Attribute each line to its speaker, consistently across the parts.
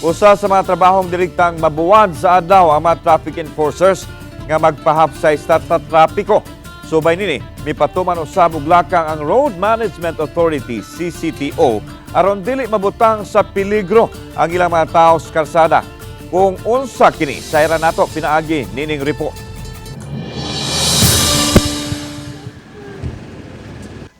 Speaker 1: Usa sa mga trabahong direktang mabuwad sa adlaw ang mga traffic enforcers nga magpahapsay sa trapiko. Subay nini, mipatuman usab og lakang ang Road Management Authority, CCTO, aron dili mabutang sa peligro ang ilang mga tao sa kalsada. Kung unsa kini, sayran nato pinaagi nining report.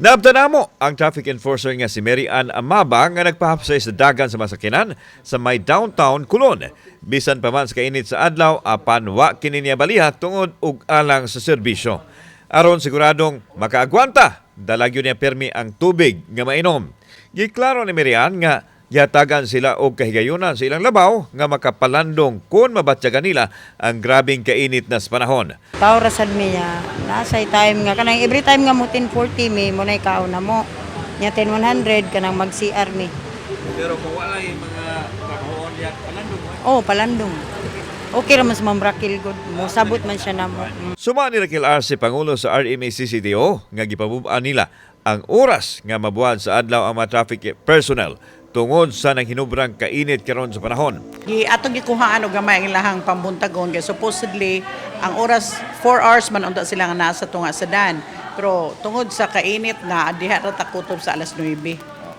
Speaker 1: Naabtan namo ang traffic enforcer nga si Mary Ann Amaba nga nagpahapsay sa dagan sa masakinan sa may downtown Colon. Bisan pa man sa kainit sa adlaw, apan wa kini niya baliha tungod og alang sa serbisyo. Aron siguradong makaagwanta, dala gyud niya permi ang tubig nga mainom. Giklaro ni Mary Ann nga gihatagan sila og kahigayunan sa ilang labaw nga makapalandong kung mabatyagan nila ang grabing kainit na sa panahon.
Speaker 2: Tao ra sad mi niya. Nasa time nga kanang every time nga mo 10:40 mi mo nay kaon na mo. Nya 10:100 kanang mag CR mi.
Speaker 1: Pero kung wala yung mga trabahoon niya, palandong.
Speaker 2: Oh, palandong. Okay ra man sa Ma'am Raquel gud. Mosabot man siya namo.
Speaker 1: Suma ni Raquel Arce, Pangulo sa RMA CCTO, nga gipabub-an nila ang oras nga mabuhat sa adlaw ang mga traffic personnel tungod sa nanghinubrang kainit karon sa panahon.
Speaker 3: Gi atong gikuhaan og gamay ang ilahang pambuntagon kay supposedly ang oras 4 hours man unta sila nga nasa tunga sa dan. Pero tungod sa kainit na diha ra ta kutob sa alas 9.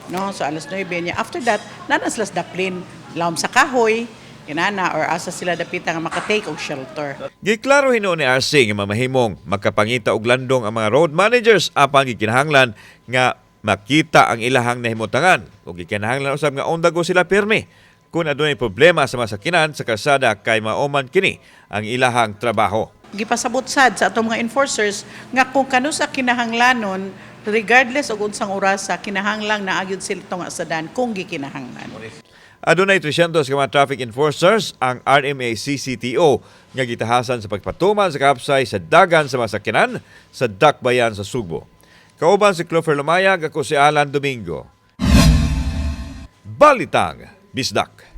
Speaker 3: No, so alas 9 niya. After that, naa na sila sa daplin, lawom sa kahoy, inana or asa sila dapita nga makatake og shelter.
Speaker 1: Giklaro hinuon ni Arce nga mamahimong makapangita og landong ang mga road managers apan gikinahanglan nga makita ang ilahang nahimutangan ug gikinahanglan usab nga on the go sila pirmi kung adunay problema sa masakinan sa kalsada kay maoman kini ang ilahang trabaho.
Speaker 3: Gipasabot sad sa atong mga enforcers nga kung kanusa kinahanglanon, regardless og unsang orasa, kinahanglang naa gyud sila tunga sa dan kung gikinahanglan.
Speaker 1: Adunay 300 ka mga traffic enforcers ang RMA CCTO nga gitahasan sa pagpatuman sa kahapsay sa dagan sa masakinan sa Dakbayan sa Sugbo. Kauban si Clover Lumayag, ako si Alan Domingo. Balitang Bisdak.